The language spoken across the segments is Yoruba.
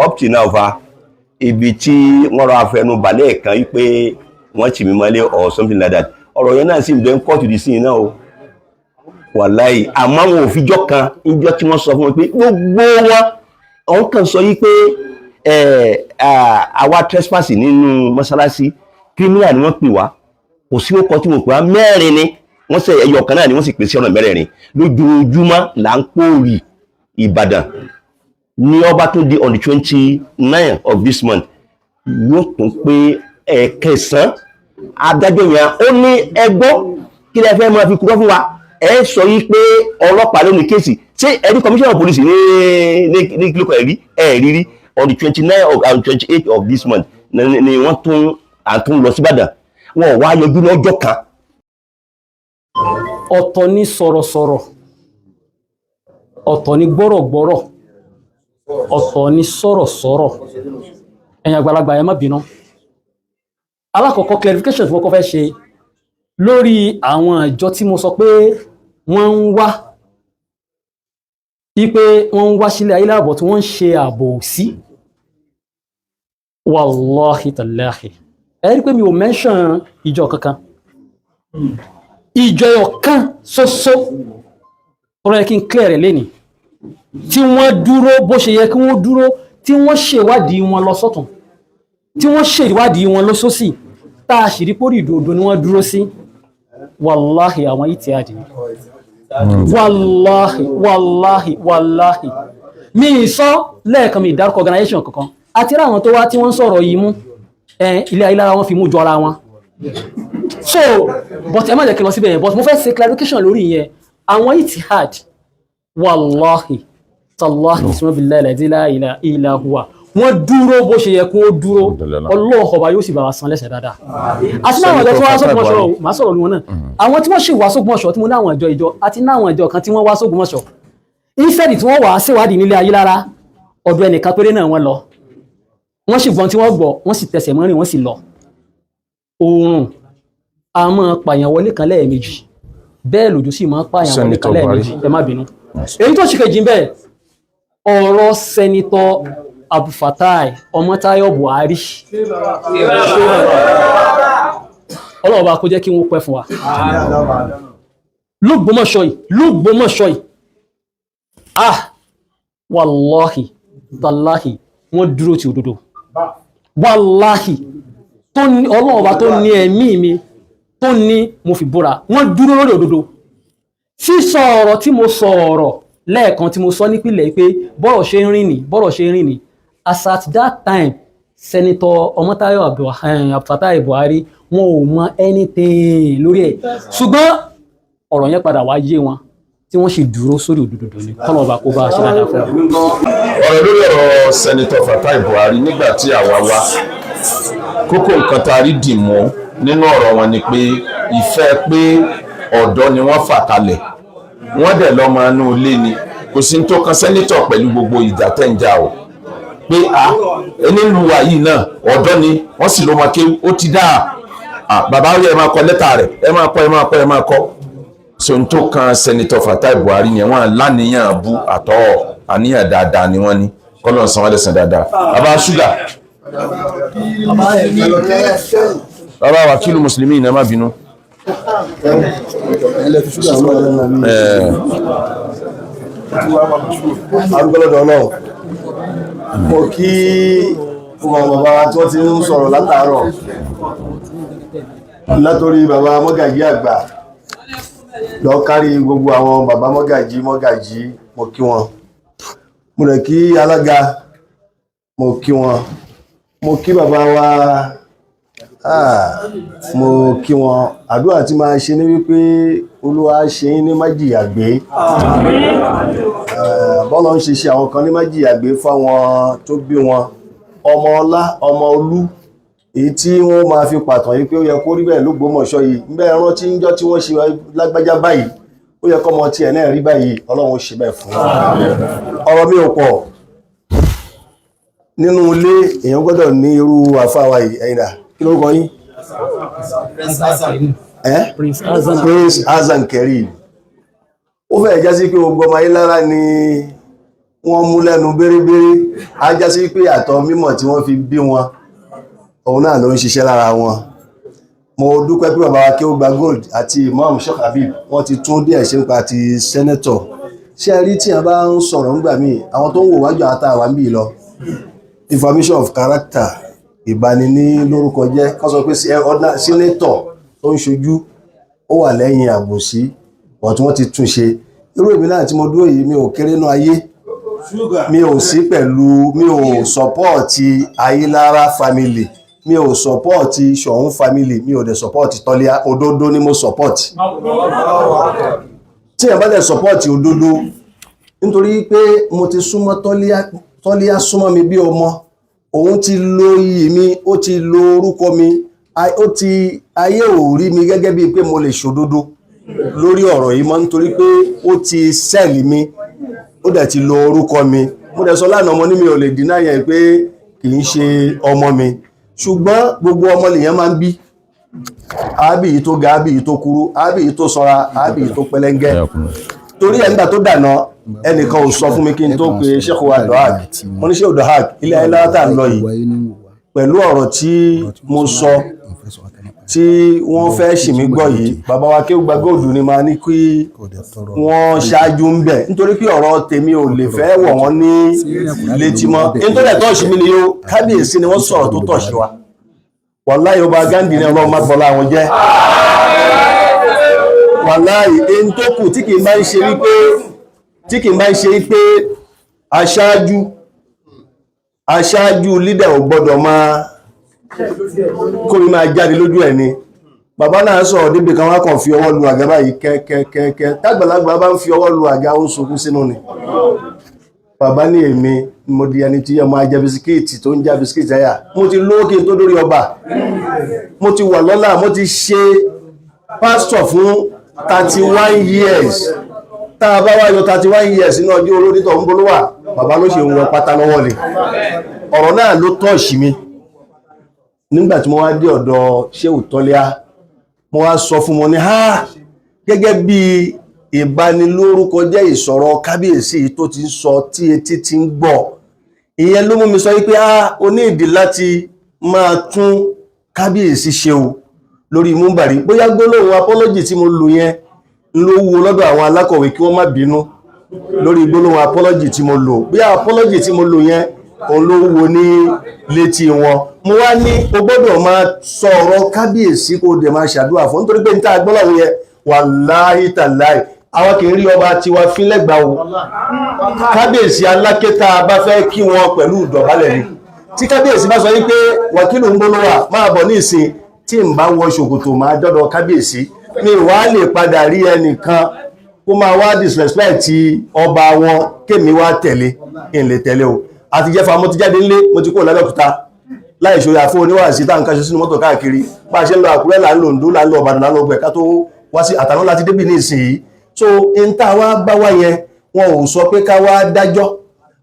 Up till now fa, ibi tí wọ́n rọ afẹnubà lẹ́ẹ̀kan yí pé wọ́n tì mí mọ́lé or something like that, ọ̀rọ̀ yẹn náà sì ń bẹ ń kóòtù di sí iná o, wàláì. Àmọ́ wọn ò fijọ́ kan níjọ́ tí wọ́n sọ fún wọn pé gbogbo wọn ọ̀hún kàn sọ yí pé àwa trespass nínú mọ́sálásí, criminal ni wọ́n pè wá. Kò sí ó kọ tí wọ́n pè wá, mẹ́rin ni wọ́n sẹ, ẹyọ kan náà ni wọ́n sì pè sí ọ̀nà mẹ́rẹ̀ẹ̀rin. Lójoojúmọ́ là ń pòórì Ìbàdàn ní ọba tó di on the 29 of this month, yóò tún pé ẹ̀kẹsàn. Adájọ́ yẹn ó ní, ẹgbọ́ kí lẹ fẹ́ máa fi kúrọ́ fún wa? Ẹ sọ yí pé ọlọ́pàá ló ní case. Ṣé ẹ̀rí commissioner of police ní kílókọ̀ ẹ̀rí ẹ̀rí rí? On the 29 of and 28 of this month ni wọ́n tún àtún lọ sí Ìbàdàn, wọn ò wá yọjú lọ́jọ́ kan. Ọ̀tọ̀ ní sọ̀rọ̀sọ̀rọ̀, ọ̀tọ̀ ní gbọ́rọ̀gbọ́rọ̀, ọ̀tọ̀ ní sọ̀rọ̀sọ̀rọ̀. Ẹ̀yin àgbàlagbà, ẹ má bínú. Alákọ̀ọ́kọ́, clarification tí mo kọ́ fẹ́ ṣe lórí àwọn ìjọ tí mo sọ pé wọ́n ń wá wípé wọ́n ń wá sílẹ̀ ayé láàbọ̀ tí wọ́n ń ṣe ààbò sí, wàláhì tàláhì, ẹ rí pé mi ò mention ìjọ kankan. Ìjọ ọ̀kan ṣoṣo tọ́rọ yẹ kí n clear rẹ̀ lénìí, tí wọ́n dúró bó ṣe yẹ kí wọ́n dúró, tí wọ́n ṣèwádìí wọn lọ sọ́tún, tí wọ́n ṣèwádìí wọn lọ sósì, tá a sì rí pórí ìdòdó ni wọ́n dúró sí, wàláhì, àwọn Ittihad ni. Wàláhì, wàláhì, wàláhì, mi ì sọ lẹ́ẹ̀kan, mi ì dárúkọ organization kankan. Àti rí àwọn tó wá tí wọ́n ń sọ̀rọ̀ yìí mú ilé ayélujára, wọn fi mú jọra wọn. So, but ẹ má jẹ́ kí n lọ síbẹ̀ yẹn, but mo fẹ́ ṣe clarification lórí ìyẹn. Àwọn Ittihad, wàláhì tàláhì, billahi la ilaha illa huwa, wọ́n dúró bó ṣe yẹ kó dúró. Ọlọ́run ọba yóò sì bá wa san lẹ́sẹ̀ dáadáa. Àti náà àwọn ìjọ tí wọ́n wá sógbómọ̀ṣọ́, màá sọ̀rọ̀ ní wọn náà. Àwọn tí wọ́n sì wá sógbómọ̀ṣọ́, tí mo ní àwọn ìjọ àti ní àwọn ìjọ kan tí wọ́n wá sógbómọ̀ṣọ́, instead tí wọ́n wà á ṣèwádìí nílé ayé lára, ọ̀dọ̀ ẹnìkan péré náà wọ́n lọ. Wọ́n sì gbọ́n tí wọ́n gbọ́, wọ́n sì tẹsẹ̀ mọ́rin, wọ́n sì lọ. Oòrùn a máa pààyàn wọlé kan lẹ́ẹ̀mejì, bẹ́ẹ̀ lòjò sì máa pààyàn wọlé kan Senator lẹ́ẹ̀mejì. Ẹ má bínú. Èyí tó ṣe kejì ń bẹ́ẹ̀, ọ̀rọ̀ Senator Abdulfatai Ọmọ́táyọ̀ Buhari, Ọlọ́run bá kó jẹ́ kí wọ́n pẹ́ fún wa lÓgbómọ̀ṣọ́ yìí, lÓgbómọ̀ṣọ́ yìí. Ah, wàláhì tàláhì, wọ́n dúró ti òdodo. Wàláhì, tó ní Ọlọ́run bá tó ní ẹ̀mí mi tó ní mo fi búra, wọ́n dúró lórí òdodo. Sísọ ọ̀rọ̀ tí mo sọ, ọ̀rọ̀ lẹ́ẹ̀kan tí mo sọ nípìnlẹ̀ pé bọ́rọ̀ ṣe ń rìn ní, bọ́rọ̀ ṣe ń rìn ní, as at that time, Senator Ọmọ́táyọ̀ Abdulfatai Buhari, wọn ò mọ anything lórí ẹ̀, ṣùgbọ́n ọ̀rọ̀ yẹn padà wá yé wọn, tí wọ́n sì dúró sórí òdodo ní kọ́nà ọba kó bá a ṣe dáadáa fún wọn. Ọ̀rọ̀ lórí ọ̀rọ̀ Senator Fatai Buhari, nígbà tí àwa wá, kókó nǹkan tá a rí dì mú nínú ọ̀rọ̀ wọn ni pé ìfẹ́ pé ọ̀dọ́ ni wọ́n fà kalẹ̀, wọ́n dẹ̀ lọ́mọ inú ilé ni. Kò sí ní tó kan senator pẹ̀lú gbogbo ìjà tẹ́ ń jà o, pé a nílùú wa yìí náà, ọ̀dọ́ ni wọ́n sì ló máa ké. Ó ti dáa. Bàbá ẹ máa kọ lẹ́tà rẹ̀, ẹ máa kọ, ẹ máa kọ, ẹ máa kọ. So n tó kan Senator Fatai Buhari yẹn, wọ́n láníyàn bú àtọ́, àníyàn dáadáa ni wọ́n ní. Kọ́lọ̀ san wọ́n lẹ́sàn dáadáa. Bàbá ṣúgà, bàbá wàkílù mùsùlùmí, ní ẹ má bínú. Ẹ̀, Arúgbó lọ́dọ̀ Ọlọ́run. Mo kí gbogbo àwọn bàbá wa tí wọ́n ti ń sọ̀rọ̀ látàárọ̀, látòrí bàbá mọ́gàjí àgbà lọ kárí gbogbo àwọn bàbá mọ́gàjí mọ́gàjí, mo kí wọn. Mo rẹ̀ kí alága, mo kí wọn. Mo kí bàbá wa, mo kí wọn. Àdúrà tí máa ṣe ní wípé Olúwa ṣe yín ní májìyà gbé. Bọ́lá ń ṣe ṣe àwọn kan ní májìyà gbé fáwọn tó bí wọn, ọmọ ọlá, ọmọ olú, èyí tí wọ́n máa fi pàtàn yìí pé ó yẹ kó rí bẹ́ẹ̀ lÓgbómọ̀ṣọ́ yìí ń bẹ́ẹ̀ rántí ń jọ́ tí wọ́n ṣe lágbájá báyìí, ó yẹ kọ́mọ tiẹ̀ náà rí báyìí. Ọlọ́run ó ṣe bẹ́ẹ̀ fún wọn. Ọ̀rọ̀ mi ò pọ̀. Nínú ilé, èèyàn gbọ́dọ̀ ní irú àfáà wa yìí. Ẹ̀yin dà, kí lórúkọ yín? Ẹ́? Prince Hasan. Prince Hasan Karim. Ó fẹ́ já sí pé gbogbo ọmọ ayé lára ni. Wọ́n mú lẹ́nu bérebére, á já sí pé àtọ̀ mímọ̀ tí wọ́n fi bí wọn, òun náà ló ń ṣiṣẹ́ lára wọn. Mo dúpẹ́ pé bàbá wa kí ó gba gold àti Imam Sheikh Habib, wọ́n ti tún díẹ̀ ṣe ń pa ti senator. Ṣé ẹ rí tí a bá ń sọ̀rọ̀ ńgbà míì, àwọn tó ń wò wájú àtàwà ń bì lọ, information of character, ìbani ní lórúkọ jẹ́ kọ́ sọ pé senator tó ń ṣojú ó wà lẹ́yìn àbòsí, but wọ́n ti tún ṣe. Irú èmi náà tí mo dúró yìí, mi ò kéré nú ayé, mi ò sí pẹ̀lú, mi ò support Ayílára family, mi ò support Ṣọ̀ún family, mi ò dẹ̀ support Tọ́líà. Òdodo ni mo support. Tí ẹ̀ bá dẹ̀ support òdodo, nítorí pé mo ti súnmọ́ Tọ́líà, Tọ́líà súnmọ́ mi bí ọmọ. Òun ti lo iyì mi, ó ti lo orúkọ mi, ó ti ayé ò rí mi gẹ́gẹ́ bíi pé mo lè ṣòdodo lórí ọ̀rọ̀ yìí mọ́, nítorí pé ó ti sell mi, ó dẹ̀ ti lo orúkọ mi. Mo dẹ̀ sọ lánàá, ọmọ ní mi ò lè deny yẹn pé kì í ṣe ọmọ mi, ṣùgbọ́n gbogbo ọmọ lèèyàn máa ń bí. Ábì yìí tó ga, ábì yìí tó kúrú, ábì yìí tó sanra, ábì yìí tó pẹlẹngẹ. Torí ẹ̀, nígbà tó dànà, ẹnìkan ò sọ fún mi kí n tó pe Sheikh wa Dohak. Mo ní, Sheikh Dohak, ilé ayé látà ń lọ yìí, pẹ̀lú ọ̀rọ̀ tí mo sọ tí wọ́n fẹ́ ṣì mí gbọ́ yìí, bàbá wa kí ó gba góòdù ni máa ní kí wọ́n ṣáájú ń bẹ̀, nítorí pé ọ̀rọ̀ tèmi ò lè fẹ́ wọ̀ wọ́n ní létí mọ́. Nítorí ẹ̀ tọ́ọ̀ṣì mi ni yóò kábíyèsí ni wọ́n sọ̀rọ̀ tó tọ̀ṣì wa. Wàláyé, ọba Gandhi ní ọlọ́run má bọ́lá wọn jẹ́. Wàláyé, èyí tó kù tí kì í bá ń ṣe wípé aṣáájú leader ò gbọ́dọ̀ máa kó mi máa jáde lójú ẹ̀ ni. Bàbá náà sọ̀rọ̀ débi kan, wá kàn fi ọwọ́ lu àga báyìí kẹ́kẹ́kẹ́kẹ́. Tágbàlagbà bá ń fi ọwọ́ lu àga, ó ń sunkún sínú ni. Bàbá ní èmi mo di ẹni tí ọmọ ajẹ bisikíìtì tó ń já bisikíìtì àyà. Mo ti lówó kí n tó dórí ọba, mo ti wà lọ́lá, mo ti ṣe pásítọ̀ fún 31 years. Tá a bá wá yọ 31 years nínú ọjọ́ olórí tó ń bolówà, bàbá ló ṣe ń wọ pátá lọ́wọ́ ni. Ọ̀rọ̀ náà ló tọ́ọ̀ṣì mi. Nígbà tí mo wá dé ọ̀dọ̀ Ṣéhù Tọ́líà, mo wá sọ fún wọn ní ha gẹ́gẹ́ bí ìbanilórúkọ jẹ́, ìsọ̀rọ̀ kábíyèsí tó ti ń sọ tí etí ti ń gbọ́. Ìyẹn ló mú mi sọ wípé a ó ní ìdí láti máa tún kábíyèsí ṣe o lórí múmbàrí. Bóyá gbólóhùn apology tí mo lò yẹn ló wúwo lọ́dọ̀ àwọn alákọ̀wé, kí wọ́n má bínú lórí gbólóhùn apology tí mo lò. Bóyá apology tí mo lò yẹn, òun ló wúwo ní létí wọn. Mo wá ní o gbọ́dọ̀ máa sọ̀rọ̀ kábíyèsí, kó o dẹ̀ máa ṣàdúrà fún, nítorí pé níta gbọ́láhùn yẹn, wàláhí tàláhì, àwọn kì í rí ọba tiwa fínlẹ̀gbà o. Kábíyèsí alákẹ́ta bá fẹ́ kí wọn pẹ̀lú ìdọ̀bálẹ̀ ni. Tí kábíyèsí bá sọ wípé wàkílù ń gbólówà máa bọ̀ ní ìsìn, tí n bá wọ ṣòkòtò máa dọ́dọ̀ kábíyèsí, mi wá lè padà rí ẹnìkan kó máa wá disrespect ọba wọn kémi wá tẹ̀lé kí n lè tẹ̀lé o. Àti jẹ́fà, mo ti jáde ńlé, mo ti kúrò lábẹ́òkúta láì ṣòro àfún oníwàásí tá à ń kaṣọ sínú mọ́tò káàkiri. Bá a ṣe ń lọ Àkúrẹ́, là ń lò Oǹdó, là ń lọ Ìbàdàn, là ń lọ ọgbẹ̀ ká tó wá sí àtàwọn láti débì ní ìsìn. So n tá wá bá wá yẹn, wọn ò sọ pé ká wá dájọ́,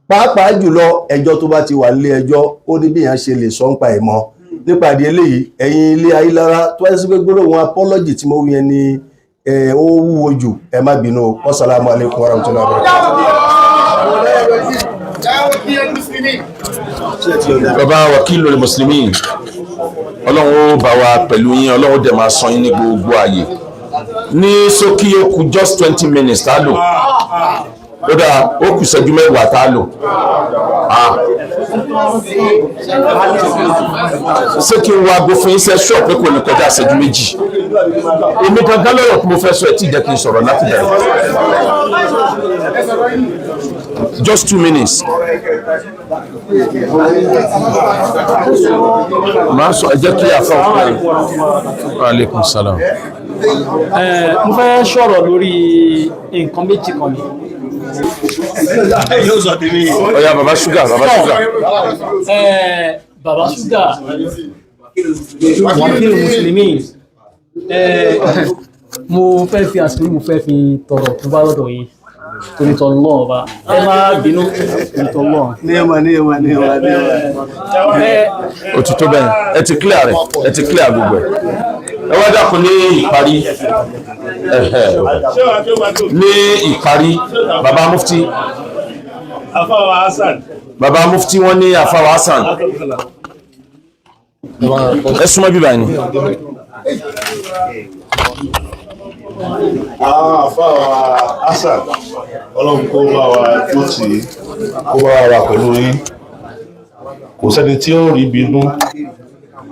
pàápàá jùlọ ẹjọ́ tó bá ti wà nílé ẹjọ́, ó ní bí èèyàn ṣe lè sọ ń pa ẹ̀ mọ́. Nípa ìdí eléyìí, ẹ̀yin ilé Ayílára, tó wáyé sí pé gbólóhùn apology tí mo wí yẹn ni ó wúwo jù, ẹ má bínú o. Wassalamu alaikum warahmatullahi wabarakatuh. Bàbá Wakilul Muslimin, Ọlọ́run ó bá wa pẹ̀lú yín, Ọlọ́run ó dẹ̀ máa san yín ní gbogbo ààyè. Ní ṣókí, ó kù just 20 minutes tá a lò. Ó dáa, ó kù ìṣẹ́jú 10 tá a lò. Ah. Ṣé kí n wo aago fún yín? Ṣe ṣọ́ọ̀ pé kò ní kọjá ìṣẹ́jú 2? Èmi gangan lọ́rọ̀ tí mo fẹ́ sọ ẹ̀ tí ì jẹ́ kí n sọ̀rọ̀ láti bẹ̀rẹ̀. Just 2 minutes. Màá sọ, ẹ jẹ́ kí àfa òkú. Aleykum salam. Mo fẹ́ sọ̀rọ̀ lórí nǹkan méjì kan ni. Ọ̀ya, baba sugar, baba sugar. Baba Sugar, Wakil Muslimin, mo fẹ́ fi àsìkò yìí, mo fẹ́ fi tọrọ tó bá lọ́dọ̀ yín torí tọ́ lọ́ọ̀ bá ẹ má bínú torí tọ́ lọ́ọ̀. Ní ẹ̀wà ní ẹ̀wà ní ẹ̀wà ní ẹ̀wà. Ó ti tó bẹ́ẹ̀, ẹ ti clear rẹ̀, ẹ ti clear gbogbo ẹ̀. Ẹ wá dákun, ní ìparí, ẹ̀hẹ̀, ní ìparí, baba mufti. Afáwa Hasan. Bàbá mufti wọn ní àfáwà Hasan, ẹ súnmọ́ bíbá ni. Àwọn àfáwà Hasan, Ọlọ́run kó bá wa tó tì í, kó bá wa wà pẹ̀lú yín. Kò sẹ́ni tí ó rí bínú,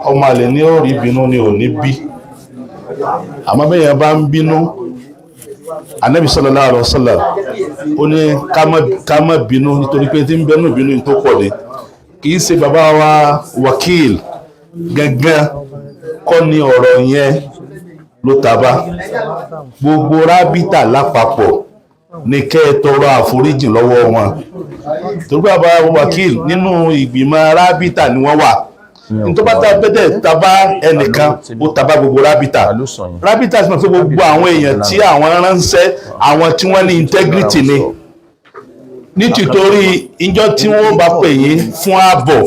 ọmọ àlè ní ó rí bínú ni ò ní bí. Àmọ́ bẹ́yẹn bá ń bínú, Ànábì sallallahu alaihi wasallam ó ní ká má bínú nítorí pé tí ń bẹ́nu bínú tó pọ̀ ni. Kì í ṣe bàbá wa wákìl gangan kọ́ ni ọ̀rọ̀ yẹn ló taba. Gbogbo rábítà lápapọ̀ ní kẹ́ ẹ tọrọ àforíjìn lọ́wọ́ wọn, torí bàbá wákìl nínú ìgbìmọ̀ rábítà ni wọ́n wà. Nítorí bá bẹ́tẹ̀ taba ẹnìkan, ó taba gbogbo rábítà. Rábítà sì mọ̀ pé gbogbo àwọn èèyàn tí àwọn ránṣẹ́, àwọn tí wọ́n ní integrity ni. Nítorí ìjọ tí wọ́n bá pè yín fún ààbọ̀,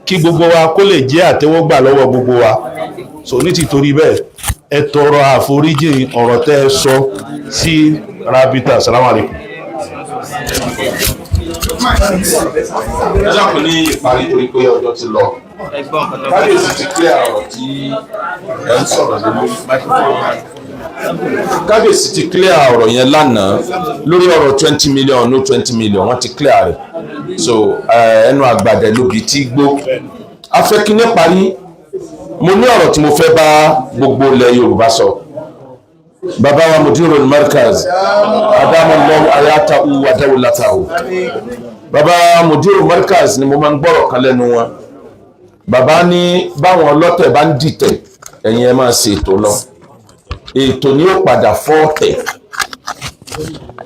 kí gbogbo wa kó lè jẹ́ àtẹ́wọ́gbà lọ́wọ́ gbogbo wa. So ní tìtorí bẹ́ẹ̀, ẹ tọrọ àforíjì ọ̀rọ̀ tẹ́ ẹ sọ sí Rabita. Salamu alaykum. Ẹ dákun, ní ìparí, torí pé ọjọ́ ti lọ, kábíyèsí ti clear ọ̀rọ̀ tí ẹ ń sọ̀rọ̀ lé lórí. Kábíyèsí ti clear ọ̀rọ̀ yẹn lánàá lórí ọ̀rọ̀ 20 million, no 20 million, wọ́n ti clear rẹ̀. So ẹnu àgbàdẹ lóbi tí gbó afẹ́kíní parí. Mo ní ọ̀rọ̀ tí mo fẹ́ bá gbogbo ilẹ̀ Yorùbá sọ. Bàbá wa Mudirul Markaz, adamallahu ayatahu wa dawlatahu, bàbá Mudirul Markaz ni mo máa ń gbọ́rọ̀ kan lẹ́nu wọn. Bàbá ní báwọn ọlọ́tẹ̀ bá ń dìtẹ̀, ẹ̀yin ẹ máa ṣe ètò lọ, ètò ni ó padà fọ́ ọ̀tẹ̀.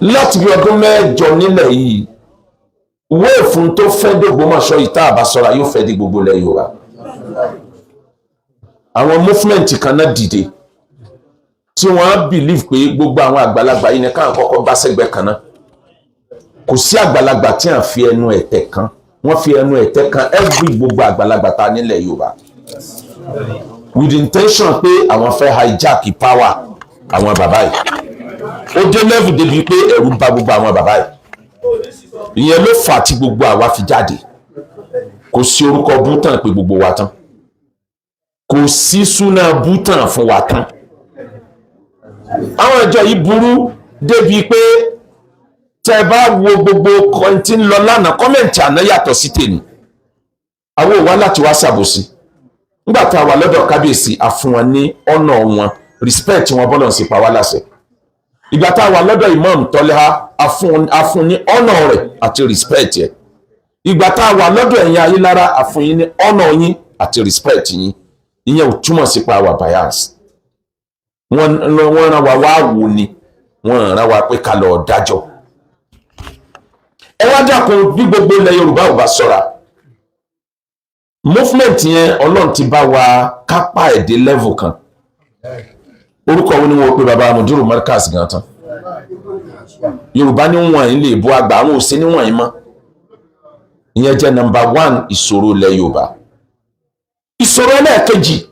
Láti bí ọdún 8 nílẹ̀ yìí, wéèfún tó fẹ́ dògbómọ̀ṣọ́ yìí, tá a bá ṣọ́ra, yóò fẹ́ di gbogbo ilẹ̀ Yorùbá. Àwọn movement kan náà dìde tí wọ́n believe pé gbogbo àwọn àgbàlagbà yìí ni káwọn kọ́kọ́ bá sẹ́gbẹ̀ẹ́ kan náà. Kò sí àgbàlagbà tí à ń fi ẹnu ẹ̀tẹ̀ kan, wọ́n fi ẹnu ẹ̀tẹ̀ kan every gbogbo àgbàlagbà ta nílẹ̀ Yorùbá, with the intention pé àwọn fẹ́ hijack power àwọn bàbá yìí. Ó dé level débi pé ẹ̀rù ń bà gbogbo àwọn bàbá yìí. Ìyẹn ló fà á tí gbogbo àwa fi jáde. Kò sí orúkọ bútàn pé gbogbo wa tán, kò sí súná bútàn fún wa tán. Àwọn ìjọ yìí burú débi pé tẹ bá wo gbogbo tí ń lọ lánàá, comment àná yàtọ̀ sí tèmi. Àwọn ò wá láti wá ṣàbòsí. Nígbà tá a wà lọ́dọ̀ kábíyèsí, a fún wọn ní ọ̀nà wọn, respect wọn, bọ́lọ̀ ń sì pa wá láṣẹ. Ìgbà tá a wà lọ́dọ̀ Imam Tọ́lẹ́há, a fún ní ọ̀nà rẹ̀ àti respect ẹ̀. Ìgbà tá a wà lọ́dọ̀ ẹ̀yin Ayélára, a fún yín ní ọ̀nà yín àti respect yín. Ìyẹn ò túmọ̀ sí pa àwa bias. Wọ́n rán wa wá wò ni, wọ́n rán wa pé ká lọ dájọ́. Ẹ wá dákun, bí gbogbo ilẹ̀ Yorùbá ò bá ṣọ́ra, movement yẹn, Ọlọ́run ti bá wa kápá ẹ̀ dé level kan. Orúkọ wo ni wọ́n pe baba Mudiru Markaz gan tán? Yorùbá ní wọ̀nyí lè bọ́ àgbà, àwọn òsín ní wọ̀nyí mọ́. Ìyẹn jẹ́ number one ìṣòro ilẹ̀ Yorùbá. Ìṣòro ẹlẹ́ẹ̀kejì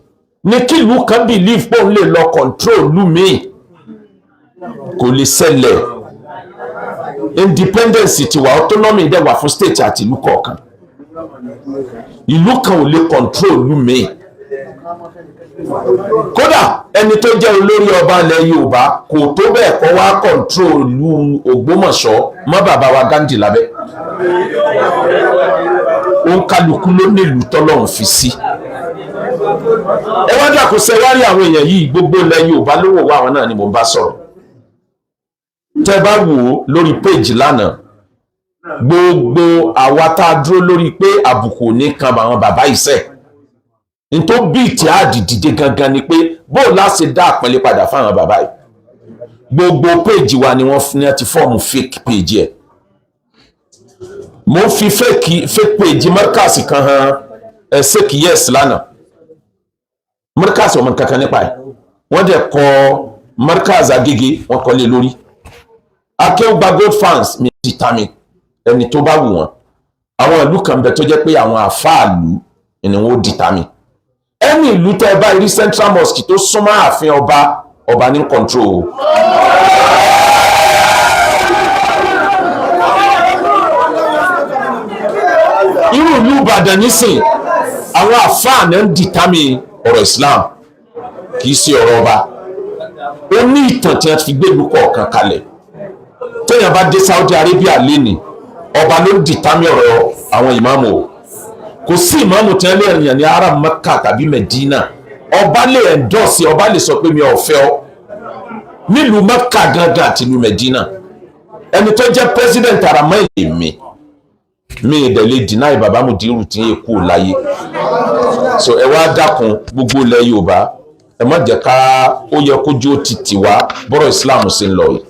ni kí ìlú kan believe pé òun lè lọ control ìlú míì. Kò lè ṣẹlẹ̀. Independence ti wà, autonomy dẹ̀ wà fún state àti ìlú kọ̀ọ̀kan. Ìlú kan ò lè control ìlú míì. Kódà ẹni tó jẹ́ olórí ọba ilẹ̀ Yorùbá kò tó bẹ́ẹ̀ kọ́ wá control ìlú Ògbómọ̀ṣọ́ mọ́ bàbá wa Gandhi lábẹ́. Òǹkàlùkù ló nílùú tọ́lọ́run fi sí. Ẹ wá dàkú sẹ wá rí àwọn èèyàn yìí, gbogbo ilẹ̀ Yorùbá ló wò wá, àwọn náà ni mò ń bá sọ̀rọ̀. Tẹ́ bá wò ó lórí péjì lánàá, gbogbo àwa tá a dúró lórí pé àbùkù ò ní kan àwọn bàbá iṣẹ́ ntó bí tí a dìde gangan ni pé bó láṣẹ dá àpọ́nlé padà fáwọn bàbá yìí. Gbogbo péjì wa ni wọ́n ní ti form fake page ẹ̀. Mo fi fake page Markaz kan hàn ẹ sèkì yes lánàá. Markaz ọmọ kankan nípa ẹ̀, wọ́n dẹ̀ kọ Markaz Agége, wọ́n kọ́ lé lórí Akéwùgbà Gold fans mi determine ẹni tó bá wù wọ́n. Àwọn ìlú kan bẹ tó jẹ́ pé àwọn àfáàlú ni wọ́n determine ẹni. Ìlú tẹ́ ẹ bá rí Central Mosque tó súnmọ́ ààfin ọba, ọba ní control o. Ìbàdàn nísìn, àwọn àfáà náà ń dìtámì ọ̀rọ̀ Islam, kì í ṣe ọ̀rọ̀ ọba. Ó ní ìtàn tí wọ́n fi gbé ìlú kọ̀ọ̀kan kalẹ̀. Téèyàn bá dé Saudi Arabia lénìí, ọba ló ń dìtámì ọ̀rọ̀ àwọn ìmáàmù o. Kò sí ìmáàmù tí wọ́n lè rìnyàn ní arab Mecca tàbí Medina. Ọba lè endorse, ọba lè sọ pé mi ò fẹ́ ọ nílùú Mecca gangan àti ìlú Medina. Ẹni tó jẹ́ president aramọ́ èmi mi ìdẹ̀ lè deny bàbá Mudiru tí ń kú láyé. So ẹ wá dákun, gbogbo ilẹ̀ Yorùbá, ẹ má jẹ́ ká ó yẹ kójú ó ti tì wá bọ́rọ̀ Islam ṣe ń lọ yìí.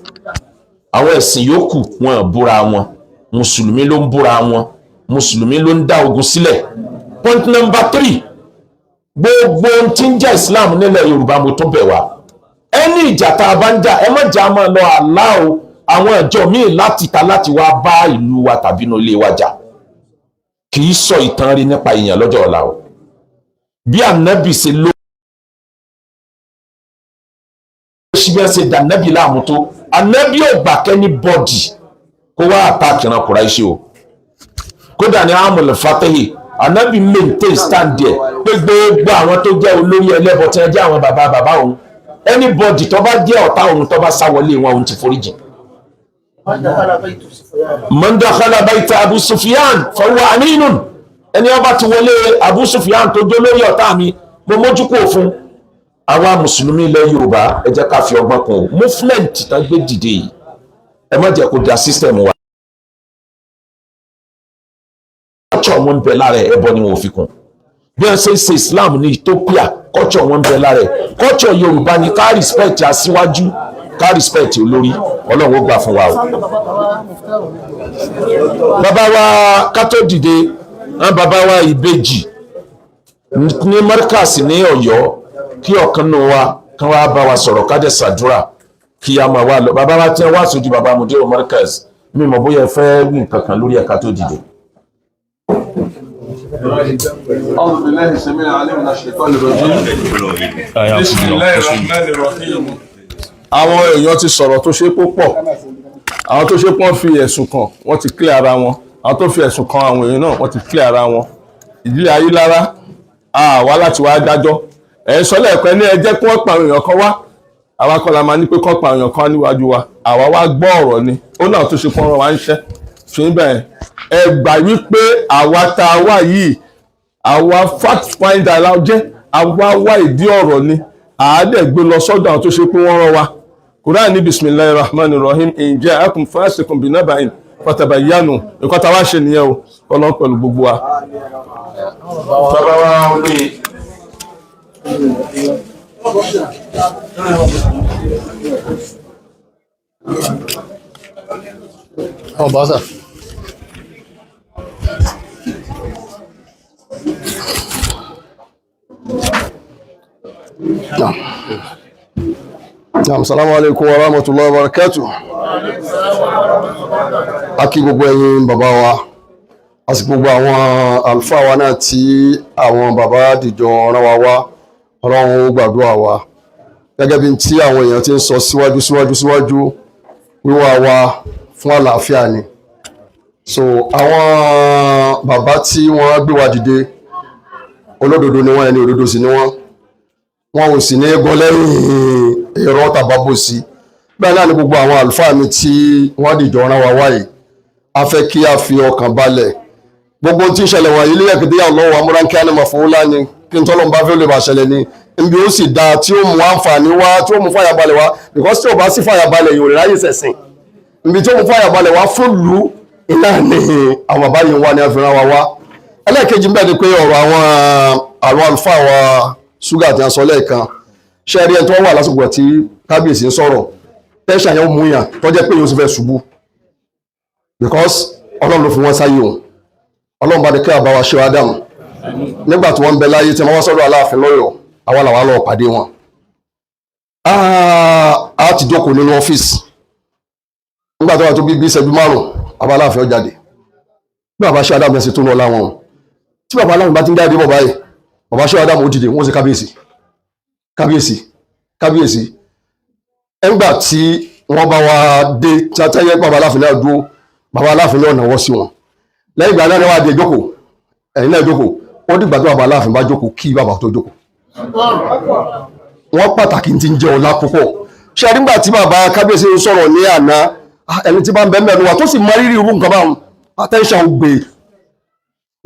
Àwọn ẹ̀sìn yòókù wọn ò búra wọn, mùsùlùmí ló ń búra wọn, mùsùlùmí ló ń dá ogun sílẹ̀. Point number 3, gbogbo ohun tí ń jẹ́ Islam nílẹ̀ Yorùbá, mo tún bẹ̀ wá, ẹni ìjà tá a bá ń jà, ẹ má jà máa lọ àlá o àwọn ìjọ míì láti ta láti wá bá ìlú wa tàbí inú ilé wa jà. Kì í sọ ìtàn rí nípa èèyàn lọ́jọ́ ọ̀la o. Bí ànábì ṣe ló ṣíbẹ́ ṣe dà ànábì láàmú tó, ànábì ò gbà kẹ́ni bọ́dì kó wá àtàkì ìran Kùráìṣì o. Kódà ní amúlẹ̀ fatahi, ànábì maintain stand there pé gbogbo àwọn tó jẹ́ olórí ẹlẹ́bọ tí wọ́n jẹ́ àwọn bàbá bàbá òun, anybody tó bá jẹ́ ọ̀tá òun tó bá sá wọlé wọn, òun ti foríjì. Man dakhala bayta Abu Sufyan fahuwa aminun. Ẹni ó bá ti wọlé Abu Sufyan tó jó lórí ọ̀tá mi, mo mójú kúrò fún. Àwa mùsùlùmí ilẹ̀ Yorùbá, ẹ jẹ́ ká fi ọgbọ́n kún o. Movement tá gbé dìde yìí, ẹ má jẹ́ kó da system wa. Culture wọn ń bẹ lára ẹ, ẹbọ ni wọn ò fi kún. Bí wọ́n ṣe ń ṣe Islam ní Ethiopia, culture wọn ń bẹ lára ẹ. Culture Yorùbá ni ká respect aṣíwájú, ká respect olórí. Ọlọ́run ó gbà fún wa o. Bàbá wa, ká tó dìde, wọn bàbá wa ìbejì ní Markaz ní Ọ̀yọ́, kí ọ̀kan nù wa kán wá bá wa sọ̀rọ̀, ká dẹ̀ ṣàdúrà kí a máa wá lọ. Bàbá wa tí wọ́n wá sójú bàbá Mudiru Markaz, mi mọ̀ bóyá ẹ fẹ́ wí nǹkan kan lórí ẹ̀ka tó dìde. أعوذ بالله السميع العليم من الشيطان الرجيم بسم الله الرحمن الرحيم. Àwọn èèyàn ti sọ̀rọ̀ tó ṣe púpọ̀. Àwọn tó ṣe pọ́n fi ẹ̀sùn kàn, wọ́n ti clear ara wọn. Àwọn tó fi ẹ̀sùn kan àwọn èèyàn náà, wọ́n ti clear ara wọn. Ìdílé Ayílára àwa láti wá dájọ́. Ẹ̀ ń sọ lẹ́ẹ̀kan ní ẹ jẹ́ kí wọ́n pa àwọn èèyàn kan wá. Àwa kọ́ la máa ní pé kọ́ pa àwọn èèyàn kan níwájú wa. Àwa wá gbọ́ ọ̀rọ̀ ni ó náà tó ṣe pọ́n wa ń ṣẹ́ ṣe ń bẹ̀rẹ̀. Ẹ gbà wípé àwa tá a wà yìí, àwa fact finder la jẹ́. Àwa wá ìdí ọ̀rọ̀ ni, àádẹ́ gbé lọ sọ́dọ̀ àwọn tó ṣe pé wọ́n rán wa. Quran ní bisimilahi rahman rahim, ǹjẹ́ akum fasikum binabain fatabayyanu. Nǹkan tá a wá ṣe nìyẹn o. Ọlọ́run pẹ̀lú gbogbo wa. Bàbá wa olóye. Naam, salamu alaikum wa rahmatullahi wa barakatuh. A kí gbogbo ẹ̀yin bàbá wa, a sì gbogbo àwọn àlùfáà wa náà tí àwọn bàbá dìjọ rán wa wá, Ọlọ́run ó gbàdúrà wa. Gẹ́gẹ́ bí tí àwọn èèyàn ti ń sọ síwájú síwájú síwájú, wíwá wa fún àlàáfíà ni. So àwọn bàbá tí wọ́n gbé wa dìde, olódodo ni wọ́n, ẹni òdodo sì ni wọ́n. Wọn ò sì ní gan lẹ́yìn èrò tàbábòsí. Bẹ́ẹ̀ náà ni gbogbo àwọn àlùfáà mi tí wọ́n dìjọ rán wa wáyé. A fẹ́ kí a fi ọkàn balẹ̀. Gbogbo tí ń ṣẹlẹ̀ wọ̀nyí ilé ẹ̀kẹ́dẹ́ yà lọ́wọ́ amúránkí ánìmọ̀ fún ńlá ni kí n tọ́lọ́ bá fẹ́ lè bá ṣẹlẹ̀ ni. Nbí ó sì dáa tí ó mú àǹfààní wá, tí ó mú fàyàbalẹ̀ wá, because tí ò bá sí fàyàbalẹ̀ yìí ò lè ráyè ṣẹ̀sìn. Nbí tí ó mú fàyàbalẹ̀ wá fún ìlú iná ni àwọn bàbá yìí ń wá ní àfihàn wa wá. Ẹlẹ́ẹ̀kejì ń bẹ ni pé ọ̀rọ̀ àwọn àlùfáà wa ṣúgà tí a sọ lẹ́ẹ̀kan, ṣe rí ẹni tó wà lásìkò tí kábíyèsí ń sọ̀rọ̀, tẹ́ṣà yẹn ó mú yàn tó jẹ́ pé yóò sì fẹ́ ṣubú, because Ọlọ́run ló fi wọ́n sáyé òun. Ọlọ́run bá ní kí àbá wa ṣe Adam nígbà tí wọ́n ń bẹ láyé tí wọ́n wá sọ́dọ̀ Aláàfin lọ́yọ̀ọ́, àwa làwa lọ pàdé wọn. A ti jókòó nínú ọ́fíìsì nígbà tó wà tó bí ìṣẹ́jú márùn-ún, àbá Aláàfin ó jáde. Bí bàbá ṣe Adam ẹ̀sìn tó lọ láwọn, tí bàbá Aláàfin bá ti ń jáde bọ̀ báyìí, bàbá ṣe Adam ó dìde, wọ́n ṣe kábíyèsí kábíyèsí kábíyèsí. Ẹgbà tí wọ́n bá wa dé tẹ́yẹ, bàbá Aláàfin náà dúró, bàbá Aláàfin náà náwó sí wọn. Lẹ́yìn ìgbà náà ni wọ́n á dé ìjókòó. Ẹ̀yin náà jókòó. Ó dìgbà tó bàbá Aláàfin bá jókòó kí bàbá tó jókòó. Wọ́n pàtàkì ti ń jẹ́ ọlá púpọ̀. Ṣe nígbà tí bàbá kábíyèsí ń sọ̀rọ̀ ní àná, ẹni tí bá ń bẹ́ẹ̀ mẹ́nu wa tó sì mọ rírì irú nǹkan báwọn, attention gbé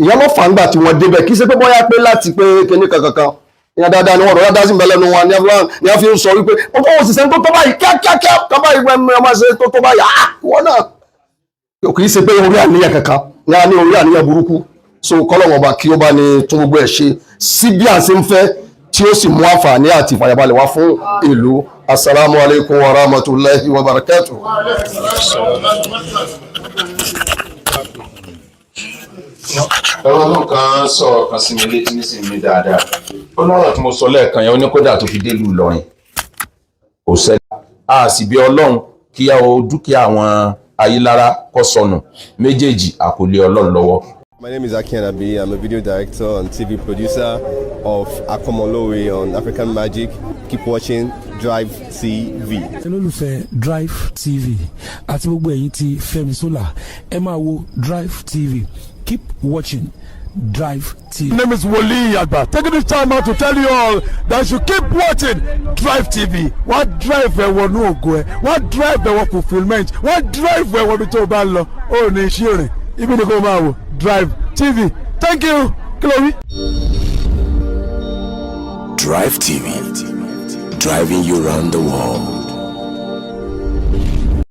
ìyẹn ló fà ń gbà tí wọ́n débẹ̀. Kì í ṣe pé bóyá pé láti pé kíní kankankan, ìyẹn dáadáa ni wọ́n rọ̀ dáadáa sí ń bẹ lẹ́nu wọn ni wọ́n fi ń sọ wípé ó tó òṣìṣẹ́ tó tó báyìí kíákíákíá tó báyìí pé ọmọ ṣe tó tó báyìí. Ah, wọ́n náà kì í ṣe pé orí àníyàn kankan ní a ní orí àníyàn burúkú. So kọ́lọ́wọ́n ọba kí ó bá ní tún gbogbo ẹ̀ ṣe sí bí à ń ṣe ń fẹ́, tí ó sì mú àǹfààní àti ìfàyàbalẹ̀ wá fún ìlú. Asalaamu alaykum wa rahmatulahi wa barakatuh. Ọlọ́run kan sọ̀rọ̀ kan sí mi létí nísìnyí dáadáa. Ó lọ́rọ̀ tí mo sọ lẹ́ẹ̀kan yẹn, ó ní kódà tó fi délùú Ìlọrin kò sẹ́ni. A sì bí Ọlọ́run kí a o dúkìá àwọn Ayílára kó sọnù méjèèjì àkọlé Ọlọ́run lọ́wọ́. My name is Aki Anabi. I'm a video director and TV producer of Akomolowe on African Magic. Keep watching Drive TV. Olólùfẹ́ Drive TV àti gbogbo ẹ̀yin tí Fẹ́mi Sola, ẹ máa wo Drive TV. Keep watching Drive TV. My name is Wole Agba. Taking this time out to tell you all that you keep watching Drive TV. Wọ́n drive ẹ wọnú ògo ẹ, wọ́n drive ẹ wọ fulfilment, wọ́n drive ẹ wọ ibi tó o bá ń lọ. Ó ní iṣẹ́ rìn, ibi ni kò máa wò Drive TV. Thank you. Kí ló wí? Drive TV, driving you round the world.